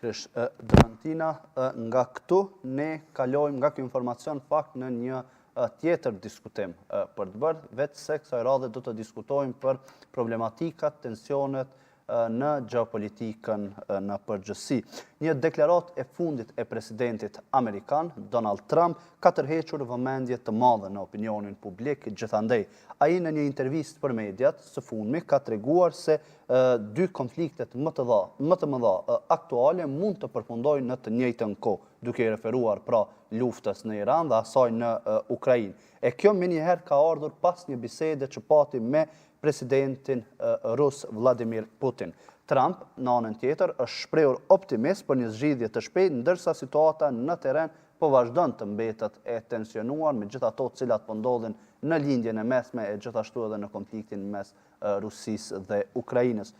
Pikërisht, Dorantina, nga këtu ne kalojmë nga ky informacion fakt në një tjetër diskutim për të bërë, veçse kësaj radhe do të diskutojmë për problematikat, tensionet në gjeopolitikën në përgjithësi. Një deklaratë e fundit e presidentit amerikan, Donald Trump, ka tërhequr vëmendje të madhe në opinionin publik gjithandej. Ai në një intervistë për mediat së fundmi ka treguar se dy konfliktet më të dha, më të mëdha aktuale mund të përfundojnë në të njëjtën kohë, duke i referuar pra luftës në Iran dhe asaj në Ukrainë. E kjo menjëherë ka ardhur pas një bisede që pati me presidentin rus Vladimir Putin. Trump, në anën tjetër, është shprehur optimist për një zgjidhje të shpejtë, ndërsa situata në terren po vazhdon të mbetet e tensionuar me gjithë ato të cilat po ndodhin në Lindjen e Mesme e gjithashtu edhe në konfliktin mes Rusisë dhe Ukrainës.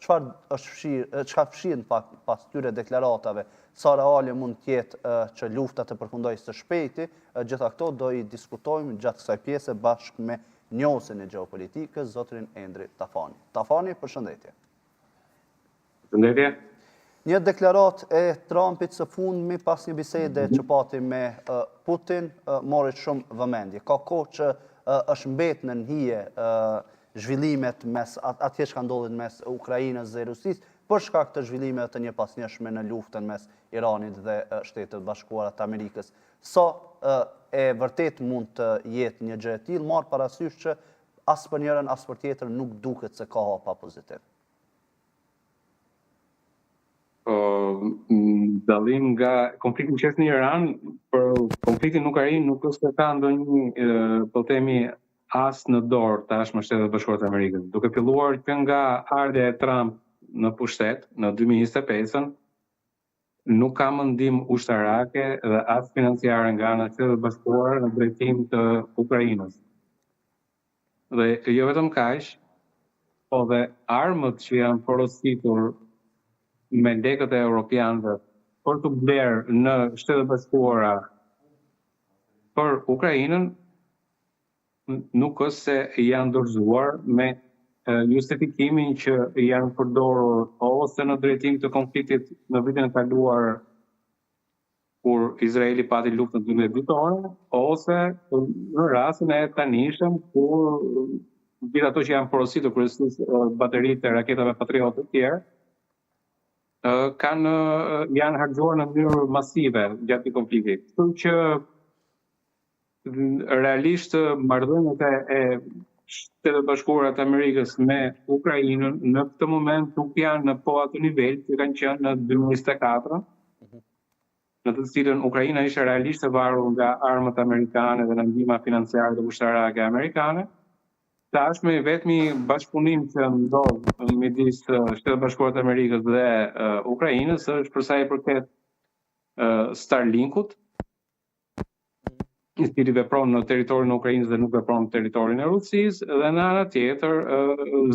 Çfarë është fshirë, çka fshihet në fakt pas këtyre deklaratave? Sa reale mund të jetë që lufta të përfundojë së shpejti? Gjitha këto do i diskutojmë gjatë kësaj pjese bashkë me njohësin e gjeopolitikës, zotrin Endri Tafani. Tafani, përshëndetje. Përshëndetje. Një deklaratë e Trumpit së fundmi pas një bisede që pati me Putin, mori shumë vëmendje. Ka kohë që është mbet në hije zhvillimet mes atje çka ndodhin mes Ukrainës dhe Rusisë, për shkak të zhvillimeve të njëpasnjëshme në luftën mes Iranit dhe Shteteve të Bashkuara të Amerikës. Sa e vërtetë mund të jetë një gjë e tillë, marrë parasysh që as për njërën as për tjetrën nuk duket se ka hapa pozitiv. Po, dallim nga konflikti që është në Iran, për konfliktin në Ukrainë nuk është se ka ndonjë, po themi, as në dorë tashmë Shtetet e Bashkuara të Amerikës. Duke filluar që nga ardhja e Trump në pushtet në 2025-ën, Nuk ka më ndihmë ushtarake dhe as financiare nga ana e Shteteve të Bashkuara në drejtim të Ukrainës. Dhe jo vetëm kaq, po dhe armët që janë porositur me lekët e europianëve për t'u blerë në Shtetet e Bashkuara për Ukrainën, nuk është se janë dorëzuar me justifikimin që janë përdorur ose në drejtim të konfliktit në vitin e kaluar kur Izraeli pati luftën 12 ditore, ose në rastin e tanishëm kur gjithë ato që janë porositur kryesisht bateritë e raketave Patriot e tjerë, kanë janë harxhuar në mënyrë masive gjatë këtij konflikti. Kështu që realisht marrëdhëniet e Shteteve të Bashkuara të Amerikës me Ukrainën në këtë moment nuk janë në po atë nivel që kanë qenë në 2024, mhm. në të cilën Ukraina ishte realisht e varur nga armët amerikane dhe nga ndihma financiare dhe ushtarake amerikane. Tashmë i vetmi bashkëpunim që ndodh midis Shteteve të Bashkuara të Amerikës dhe Ukrainës është për sa i përket Starlinkut, i cili vepron në territorin e Ukrainës dhe nuk vepron në territorin e Rusisë dhe në ana tjetër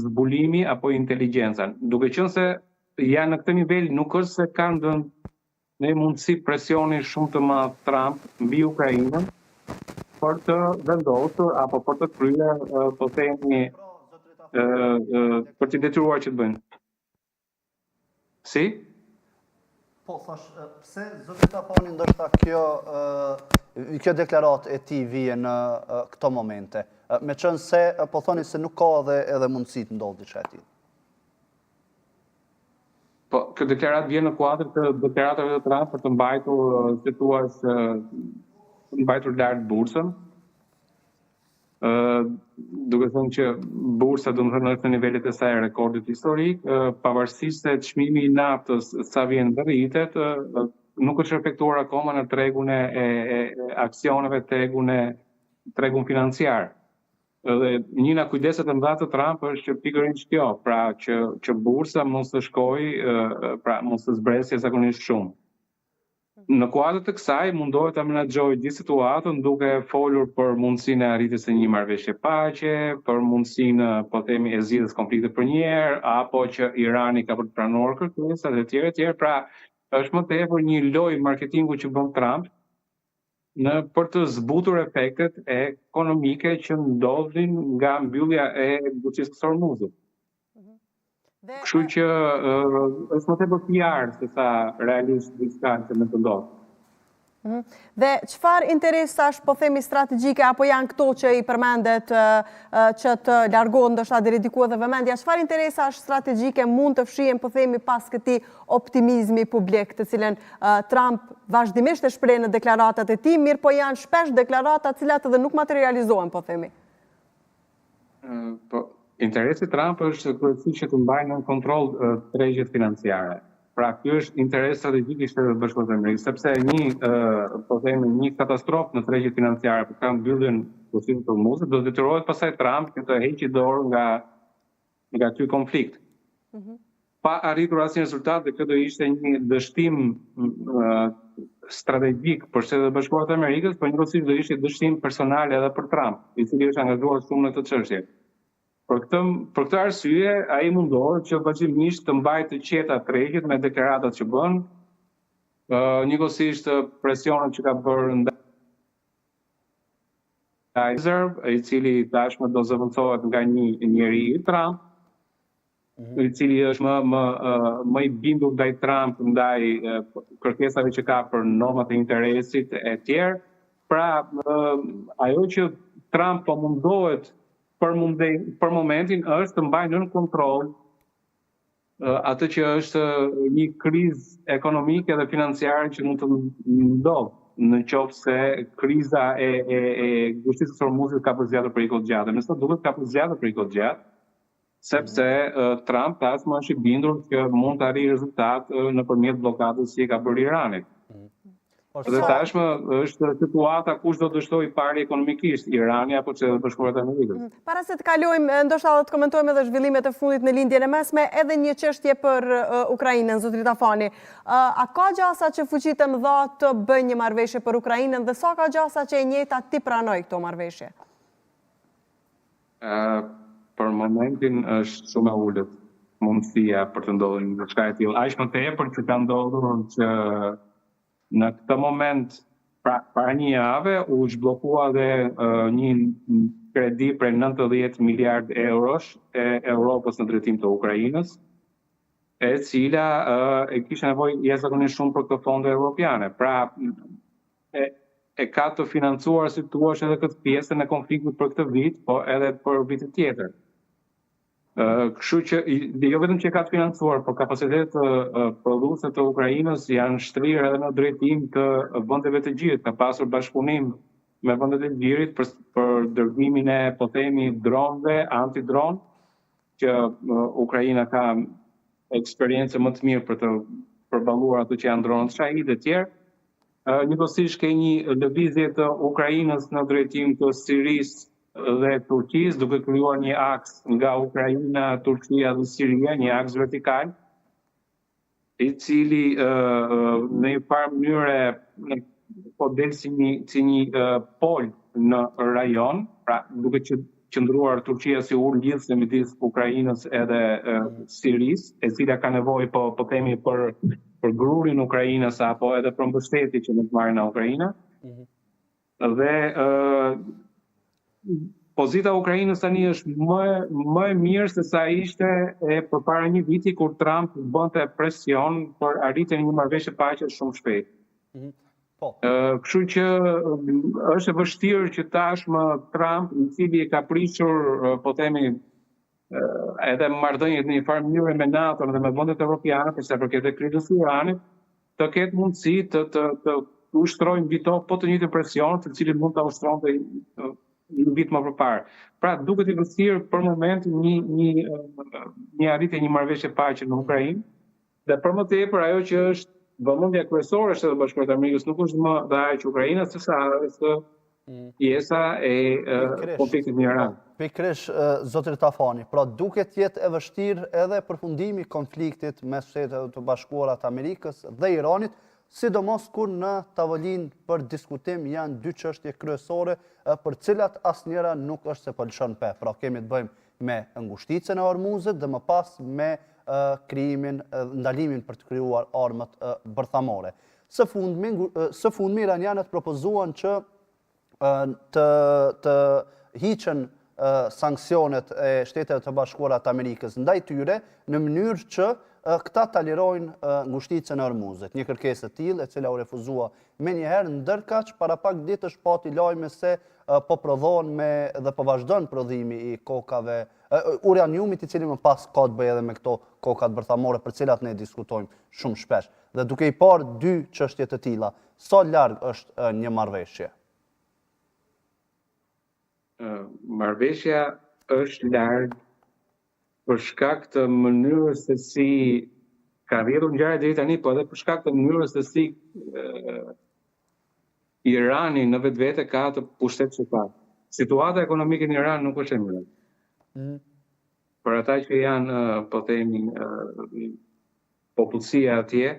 zbulimi apo inteligjenca. Duke qenë se janë në këtë nivel, nuk është se ka ndonjë mundësi presioni shumë të madh Trump mbi Ukrainën për të vendosur apo për të kryer, po themi, për t'i detyruar që të bëjnë. Si? Po, thash, pse zoti Tafani ndoshta kjo kjo deklaratë e tij vjen në këto momente? Meqenëse po thoni se nuk ka edhe edhe mundësi të ndodhë diçka e tillë. Po, kjo deklaratë vjen në kuadër të deklaratave të Trump për të mbajtur, si thua, të mbajtur lart bursën. Ë duke thënë që bursa domethënë është në nivelet e saj rekordit historik, pavarësisht se çmimi i naftës sa vjen dhe rritet, nuk është reflektuar akoma në tregun e, e, e aksioneve, tregun e tregun financiar. Dhe një nga kujdeset e mëdha të Trump është që pikërisht kjo, pra që që bursa mos të shkojë, pra mos të zbresë jashtëzakonisht shumë. Në kuadër të kësaj, mundohet ta menaxhojë gjithë situatën duke folur për mundësinë e arritjes së një marrëveshje paqe, për mundësinë, po themi, e zgjidhjes së konfliktit përnjëherë, apo që Irani ka për të pranuar kërkesat e tjerë e tjerë. Pra, është më tepër një lojë marketingu që bën Trump në për të zbutur efektet ekonomike që ndodhin nga mbyllja e Gucisë së Hormuzit. Kështu që është më tepër PR se sa realisht diçka që mund të ndodhë. Mhm. Dhe çfarë interesash, po themi strategjike, apo janë këto që i përmendet që të largohet ndoshta deri diku edhe vëmendja, çfarë interesash strategjike mund të fshihen, po themi, pas këtij optimizmi publik, të cilën Trump vazhdimisht e shpreh në deklaratat e tij, mirëpo janë shpesh deklarata të cilat edhe nuk materializohen, po themi. Po, interesi i Trump është kryesisht që të mbajë nën kontroll tregjet financiare. Pra, ky është interes strategjik i Shteteve të Bashkuara të Amerikës, sepse një, po themi, një katastrofë në tregjet financiare për shkak mbylljen e Ngushticës së Hormuzit, do të detyrohet pastaj Trump që të heqë dorë nga nga ky konflikt. Mm -hmm. Pa arritur asnjë rezultat dhe kjo do ishte një dështim strategjik për Shtetet e Bashkuara të Amerikës, por njëkohësisht do ishte dështim personal edhe për Trump, i cili është angazhuar shumë në këtë çështje. Për këtë për këtë arsye ai mundohet që vazhdimisht të mbajë të qeta tregjet me deklaratat që bën, njëkohësisht presionet që ka bërë ndaj Reserve, i cili tashmë do zëvendësohet nga një njeri i Trump, mhm. i cili është më më më i bindur ndaj Trump, ndaj kërkesave që ka për normat e interesit e tjerë. Pra, ajo që Trump po mundohet për munde, për momentin është të mbajë nën kontroll atë që është një krizë ekonomike dhe financiare që mund të ndodhë në qoftë se kriza e, e, e ngushticës së Hormuzit ka për zgjatur për një kohë të gjatë. Me sa duket ka për zgjatur për një kohë të gjatë, sepse mm. Trump tashmë është i bindur që mund të arrijë rezultat nëpërmjet bllokadës që i ka bërë Iranit. Mm. Dhe tashmë është situata kush do të dështojë i pari ekonomikisht, Irani apo Shtetet e Bashkuara të Amerikës. Mm. Para se të kalojmë, ndoshta edhe të komentojmë edhe zhvillimet e fundit në Lindjen e Mesme, edhe një çështje për Ukrainën, zotëri Tafani. A ka gjasa që fuqitë e mëdha të bëjnë një marrëveshje për Ukrainën dhe sa ka gjasa që e njëjta t'i pranojë këto marrëveshje? Për momentin është shumë e ulët mundësia për të ndodhur një diçka e tillë. Aq më tepër që ka ndodhur që në këtë moment pra para një jave u zhbllokua dhe uh, një kredi prej 90 miliard eurosh e Europës në drejtim të Ukrainës, e cila uh, e kishte nevojë jashtëzakonisht shumë për këto fonde europiane. Pra, e, e ka të financuar si thua edhe këtë pjesën e konfliktit për këtë vit, po edhe për vitin tjetër. Kështu që jo vetëm që e ka të financuar, por kapacitetet prodhuese të Ukrainës janë shtrirë edhe në drejtim të vendeve të gjirit, ka pasur bashkëpunim me vendet e gjirit për për dërgimin e, po themi, dronëve, antidron, që Ukraina ka eksperiencë më të mirë për të përballuar ato që janë dronët Shahid e tjerë. Njëkohësisht ke një lëvizje të Ukrainës në drejtim të Sirisë dhe Turqisë, duke krijuar një aks nga Ukraina, Turqia dhe Siria, një aks vertikal, i cili në një farë mënyre po del si një si një pol në rajon, pra duke që qëndruar Turqia si urë lidhëse midis Ukrainës edhe Sirisë, e cila ka nevojë po po themi për për grurin ukrainas apo edhe për mbështetje që mund të marrë nga Ukraina. Mm -hmm. Dhe ë pozita e Ukrainës tani është më më e mirë se sa ishte e përpara një viti kur Trump bënte presion për arritjen e një marrëveshje paqe shumë shpejt. Mm -hmm. Po. Ë, kështu që është e vështirë që tashmë Trump, i cili e ka prishur, po themi, edhe marrëdhëniet në një farë mënyre me NATO-n dhe me vendet evropiane për sa i përket krizës së Iranit, të ketë mundësi të të të ushtrojë mbi to po të njëjtin presion të cilin mund ta ushtronte një vit më përpara. Pra duket i vështirë për momentin një një një arritje një marrëveshje paqe në Ukrainë dhe për më tepër ajo që është vëmendja kryesore e Shteteve të Bashkuara të Amerikës nuk është më dhe aq Ukraina se sa është mm. pjesa e konfliktit në Iran. Po, pikërisht zotëri Tafani, pra duket të jetë e vështirë edhe përfundimi i konfliktit mes Shteteve të Bashkuara të Amerikës dhe Iranit, sidomos kur në tavolinë për diskutim janë dy çështje kryesore për cilat asnjëra nuk është se po lëshon pe. Pra kemi të bëjmë me ngushticën e Hormuzit dhe më pas me krijimin, ndalimin për të krijuar armët bërthamore. Së fundmi, së fundmi iranianët propozuan që të të hiqen sanksionet e Shteteve të Bashkuara të Amerikës ndaj tyre në mënyrë që këta ta lirojnë ngushticën e Hormuzit. Një kërkesë e tillë e cila u refuzua menjëherë, ndërkaq para pak ditësh pati lajme se po prodhohen me dhe po vazhdon prodhimi i kokave uraniumit i cili më pas ka të bëjë edhe me këto kokat bërthamore për cilat ne diskutojmë shumë shpesh. Dhe duke i parë dy çështje të tilla, sa larg është një marrëveshje? Marrëveshja është larg për shkak të mënyrës se si ka rrjedhur ngjarja deri tani, po edhe për shkak të mënyrës se si Irani në vetvete ka atë pushtet që ka. Situata ekonomike në Iran nuk është e mirë. Mm. Për ata që janë, po themi, popullsia atje,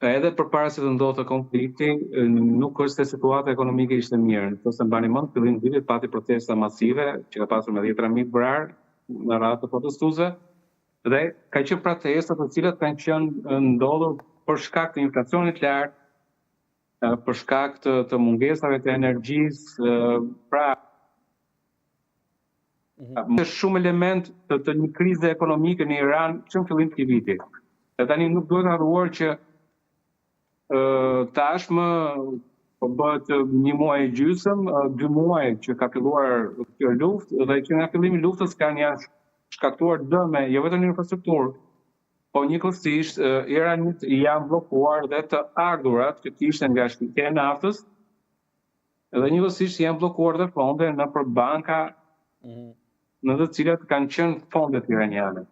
Edhe përpara se të ndodhte konflikti, nuk është se situata ekonomike ishte mirë. Nëse mbani mend, fillim të vitit pati protesta masive që ka pasur me dhjetëra mijë të vrarë në radhë të protestuesve dhe ka qenë protesta të cilat kanë qenë ndodhur për shkak të inflacionit të lartë, për shkak të, të mungesave të energjisë, pra Mhm. Shumë element të, të një krize ekonomike në Iran që në fillim të këtij viti. Dhe tani nuk duhet harruar që ë tashmë po bëhet një muaj e gjysëm, dy muaj që ka filluar kjo luftë dhe që nga fillimi i luftës kanë janë shkaktuar dëme jo vetëm në infrastrukturë, po njëkohësisht Iranit i janë bllokuar dhe të ardhurat që kishte nga shitja e naftës, Dhe njëkohësisht janë bllokuar dhe fonde nëpër banka mhm. në të cilat kanë qenë fondet iraniane.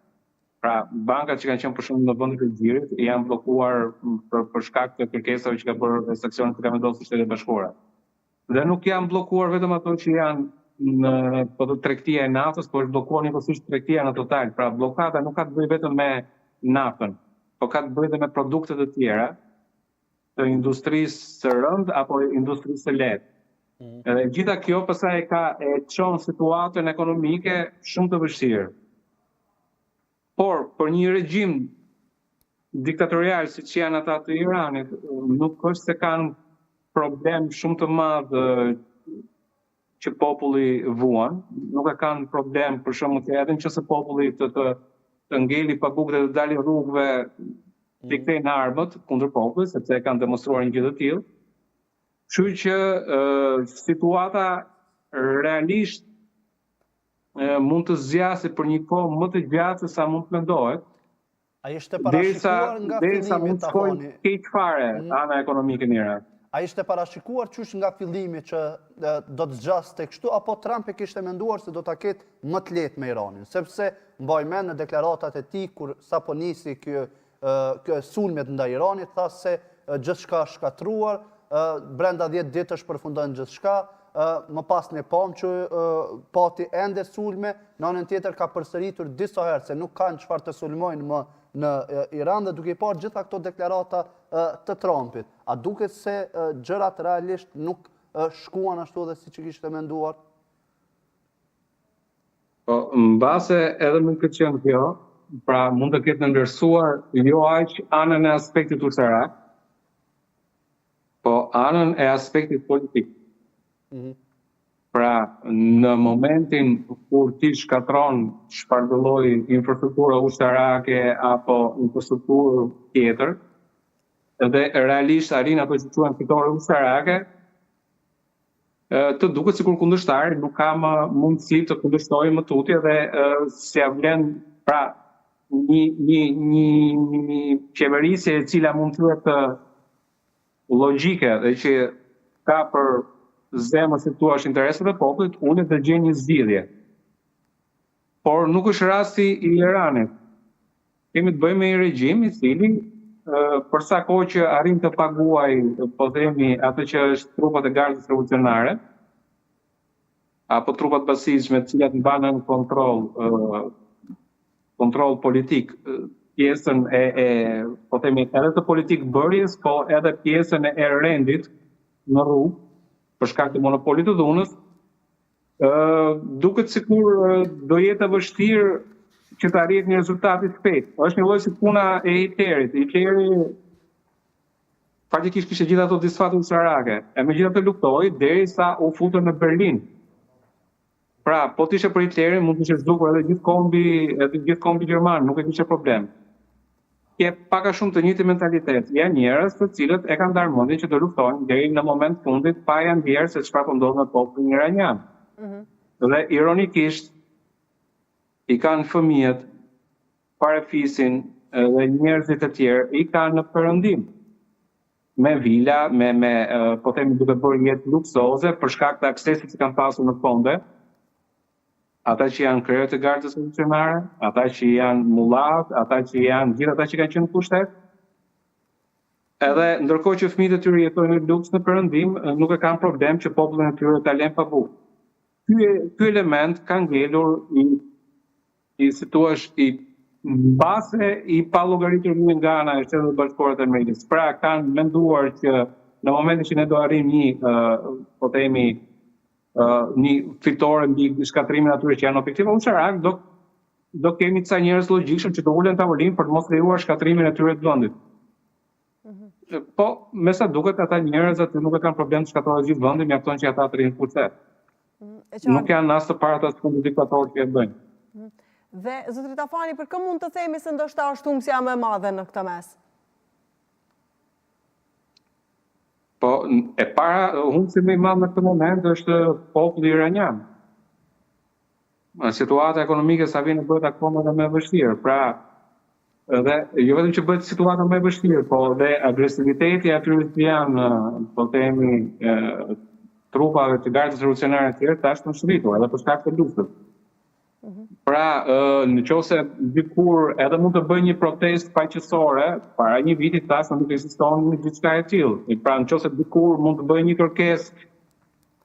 Pra, bankat që kanë qenë për shembull në vendet e Gjirit janë bllokuar për, për shkak të kërkesave që ka bërë dhe sanksionet që ka vendosur Shtetet e Bashkuara. Dhe nuk janë bllokuar vetëm ato që janë në po të tregtia e naftës, por është bllokuar njëkohësisht tregtia në total. Pra, bllokada nuk ka të bëjë vetëm me naftën, po ka të bëjë edhe me produkte të tjera, të industrisë së rëndë apo industrisë së lehtë. Mm. Edhe gjitha kjo pastaj e ka e çon situatën ekonomike shumë të vështirë. Por për një regjim diktatorial siç janë ata të Iranit, nuk është se kanë problem shumë të madh që populli vuan, nuk e kanë problem për shembull që edhe nëse populli të të të ngeli pa bukë dhe të dali rrugëve t'i mm. kthejnë armët kundër popullit, sepse e kanë demonstruar një gjë të tillë. Kështu që situata realisht mund të zgjasë për një kohë më të gjatë se sa mund të mendohet. A ishte parashikuar nga fillimi ta thoni? Keq fare mm. ana ekonomike në Iran. A ishte parashikuar qysh nga fillimi që do të zgjaste kështu apo Trump e kishte menduar se do ta ketë më të lehtë me Iranin, sepse mbaj mend në deklaratat e tij kur sapo nisi ky kjo sulmet ndaj Iranit tha se gjithçka është shkatërruar, brenda 10 ditësh përfundon gjithçka, më pas ne pamë që pati ende sulme, në anën tjetër ka përsëritur disa herë se nuk kanë çfarë të sulmojnë më në Iran dhe duke i parë gjitha këto deklarata të Trumpit, a duket se gjërat realisht nuk shkuan ashtu dhe siç e kishte menduar? Po, mbase edhe mund të ketë qenë kjo, pra mund të ketë nënvlerësuar jo aq anën e aspektit ushtarak, Po anën e aspektit politik. Mm -hmm. Pra, në momentin kur ti shkatërron çfarëdo lloj infrastrukture ushtarake apo infrastrukturë tjetër, dhe realisht arrin ato që quhen fitore ushtarake, të duket sikur kundërshtari nuk ka më mundësi të kundërshtojë më tutje dhe s'ia vlen pra një një një një qeverisje e cila mund të jetë logjike dhe që ka për zemër si thua interesat e popullit, ulet dhe gjen një zgjidhje. Por nuk është rasti i Iranit. Kemi të bëjmë me një regjim i cili për sa kohë që arrin të paguajë, po themi, atë që është trupat e gardës revolucionare, apo trupat basixh me të cilat mban nën kontroll kontroll politik pjesën e, e po themi edhe të politikëbërjes, po edhe pjesën e rendit në rrugë për shkak të monopolit të dhunës, ë duket sikur do jetë e vështirë që të arrihet një rezultat i shpejtë. Është një lloj si puna e Hitlerit. Hitleri Faktikisht kishte gjithë ato disfatë ushtarake, e megjithatë luftoi derisa u futën në Berlin. Pra, po të ishte për Hitlerin, mund të ishte zhdukur edhe gjithë kombi, edhe gjithë kombi gjerman, nuk e kishte problem. Ke pak a shumë të njëjtin mentalitet. Janë njerëz të cilët e kanë ndarë mendjen që do luftojnë deri në moment të fundit pa ia ndjerë se çfarë po ndodh me popullin iranian. Mm -hmm. Dhe ironikisht i kanë fëmijët, farefisin dhe njerëzit e tjerë i kanë në perëndim me vila, me me po themi duke bërë jetë luksoze për shkak të aksesit që kanë pasur në fonde. Ata që janë krerët e gardës revolucionare, ata që janë mullat, ata që janë gjithë ata që kanë qenë në pushtet. Edhe ndërkohë që fëmijët e tyre jetojnë në luks në perëndim, nuk e kanë problem që popullin e tyre ta lënë pa bukë. Ky ky element ka ngelur i i si thua i mbase i pallogaritur mirë nga ana e Shteteve të Bashkuara të Amerikës. Pra kanë menduar që në momentin që ne do arrijmë një, po themi, një fitore mbi shkatërrimin e atyre që janë objektiva ushtarak, do do kemi ca njerëz logjikshëm që do ulen në tavolinë për të mos lejuar shkatërrimin e tyre të vendit. Mhm. Po, me sa duket ata njerëz aty nuk e kanë problem të shkatërrohet gjithë vendi, mjafton që ata të rrinë në pushtet. Mhm, nuk janë as të parët as të fundit diktatorë që e bëjnë. Mhm. Dhe zotëri Tafani, për kë mund të themi se ndoshta është humbësja më e madhe në këtë mes? Po, e para, humbësi më i madh në këtë moment është populli iranian. Situata ekonomike sa vjen bëhet akoma dhe më e vështirë. Pra, edhe jo vetëm që bëhet situata më e vështirë, po dhe agresiviteti i atyre që janë, po themi, trupave të gardës revolucionare të tjerë tashmë është rritur edhe për shkak të luftës. Mhm. Pra, në qoftë se dikur edhe mund të bëhej një protestë paqësore, para një viti tashmë nuk ekziston një diçka e tillë. Pra, në qoftë se dikur mund të bëhej një kërkesë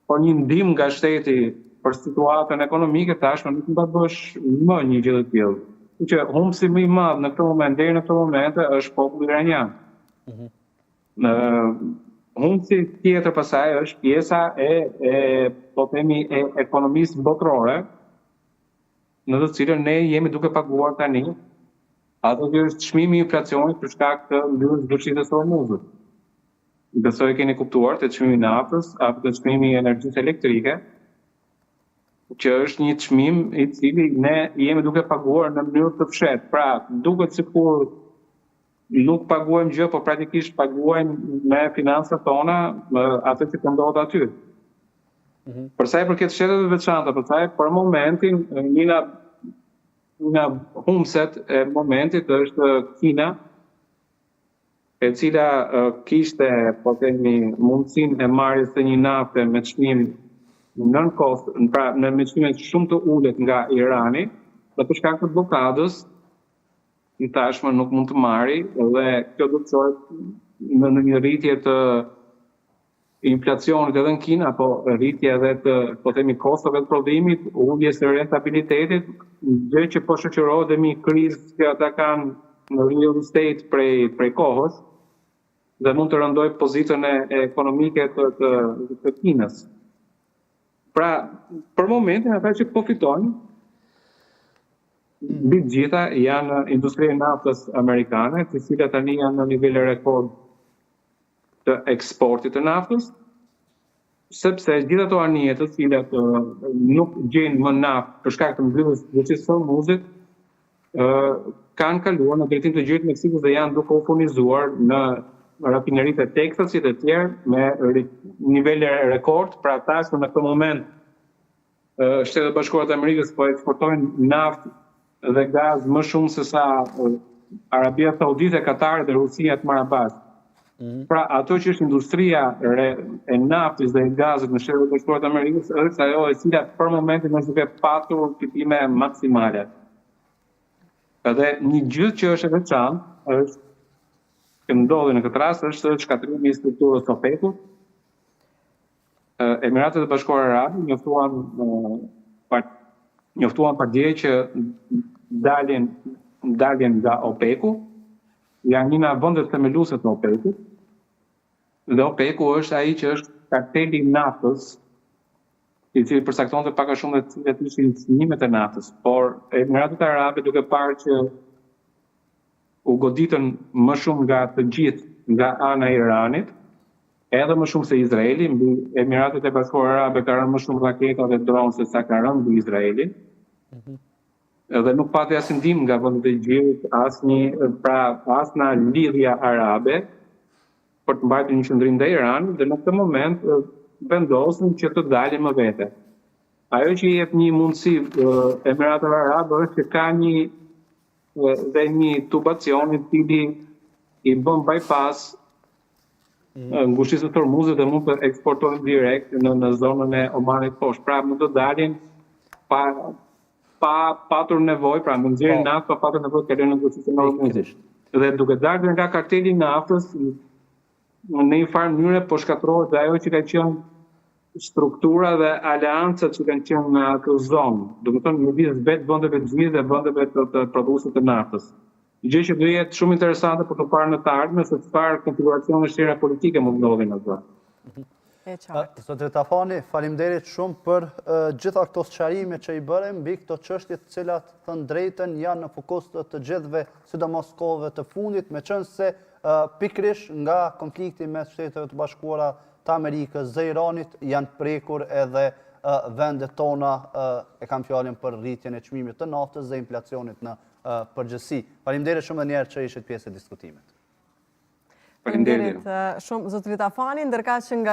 Por një ndihmë nga shteti për situatën ekonomike tashmë nuk mund ta bësh më një gjë të tillë. Kështu që humbësi më i madh në këtë moment deri në këtë moment është populli iranian. Mm -hmm. Në humbësi tjetër pastaj është pjesa e e po themi e ekonomisë botërore në të cilën ne jemi duke paguar tani ato që është çmimi i inflacionit për shkak të mbylljes së Gushicës së Hormuzit. Besoj e keni kuptuar te çmimi i naftës apo te çmimi i energjisë elektrike, që është një çmim i cili ne jemi duke paguar në mënyrë të fshehtë. Pra, duket sikur nuk paguajmë gjë, po praktikisht paguajmë me financat tona atë që po ndodh aty. Mm -hmm. Për sa i përket shteteve të veçanta, pastaj për momentin një nga nga humbëset e momentit është Kina, e cila kishte, po themi, mundësinë e marrjes së një nafte me çmim nën kost, pra në me çmime shumë të ulët nga Irani, dhe për shkak të bllokadës tashmë nuk mund të marri dhe kjo do të çojë në, në një rritje të inflacionit edhe në Kinë apo rritje edhe të, po themi, kostove të prodhimit, uljes së rentabilitetit, gjë që po shoqërohet dhe me një krizë që ata kanë në real estate prej prej kohës dhe mund të rëndojë pozitën e, e ekonomike të, të, të Kinës. Pra, për momentin ata që po fitojnë mbi të gjitha janë industria e naftës amerikane, të cilat tani janë në nivele rekord të eksportit të naftës, sepse gjithë ato anije të cilat nuk gjejnë më naftë për shkak të mbylljes së Gushicës së Hormuzit, ë kanë kaluar në drejtim të Gjirit të Meksikës dhe janë duke u furnizuar në rafineritë e Teksasit e tjerë me nivele rekord, pra tashmë në këtë moment Shtetet e Bashkuara të Amerikës po eksportojnë naftë dhe gaz më shumë se sa Arabia Saudite, Katari dhe Rusia të marra bashkë. Mm -hmm. Pra, ato që është industria re, e naftës dhe e gazit në Shtetet e Bashkuara të Amerikës është ajo e cila për momentin është duke patur fitime maksimale. Edhe një gjë që është e veçantë është që ndodhi në këtë rast është shkatërrimi i strukturës së OPEC-ut, Emiratet e Bashkuara Arabe njoftuan njoftuan pardje që dalin dalin nga OPEC-u, janë një nga vendet themeluese të OPEC-ut. Dhe OPEC-u është ai që është karteli i naftës, i cili përcaktonte pak a shumë dhe cilat ishin çmimet e naftës, por Emiratet Arabe duke parë që u goditën më shumë nga të gjithë nga ana e Iranit. Edhe më shumë se Izraeli, mbi Emiratet e Bashkuara Arabe ka rënë më shumë raketa dhe dronë se sa ka rënë mbi Izraelin. Mm -hmm. Edhe nuk pati asnjë ndihmë nga vendet e gjirit, asnjë pra as nga lidhja arabe për të mbajtur një qëndrim ndaj Iranit dhe në këtë moment vendosën që të dalin më vete. Ajo që i jep një mundësi Emirateve Arabe është që ka një dhe një tubacion i cili i bën bypass mm. ngushtësisë së Hormuzit dhe mund të eksportojnë direkt në në zonën e Omanit poshtë. Pra mund të dalin pa pa patur nevojë, pra mund nxjerrin po. naftë pa patur nevojë të kalojnë në ngushtësinë e Hormuzit. Dhe duke dalë nga karteli i naftës në një farë mënyre po shkatërrohet dhe ajo që ka qenë struktura dhe aleancat që kanë qenë në atë zonë, domethënë midis vetë vendeve të gjirit dhe vendeve të, të prodhuesve të naftës. Gjë që do jetë shumë interesante për të parë në të ardhmen se çfarë konfiguracione të tjera politike mund të ndodhin në zonë. E qartë. Zotri Tafani, faleminderit shumë për gjitha këto sqarime që i bëre mbi këto çështje të cilat thënë drejtën janë në fokus të të gjithëve, sidomos kohëve të fundit, meqenëse pikërisht nga konflikti mes Shteteve të Bashkuara të Amerikës dhe Iranit janë prekur edhe vendet tona, e kam fjalën për rritjen e çmimit të naftës dhe inflacionit në përgjithësi. Faleminderit shumë edhe një herë që ishit pjesë e diskutimit. Faleminderit shumë zotri Tafani, ndërkaq nga.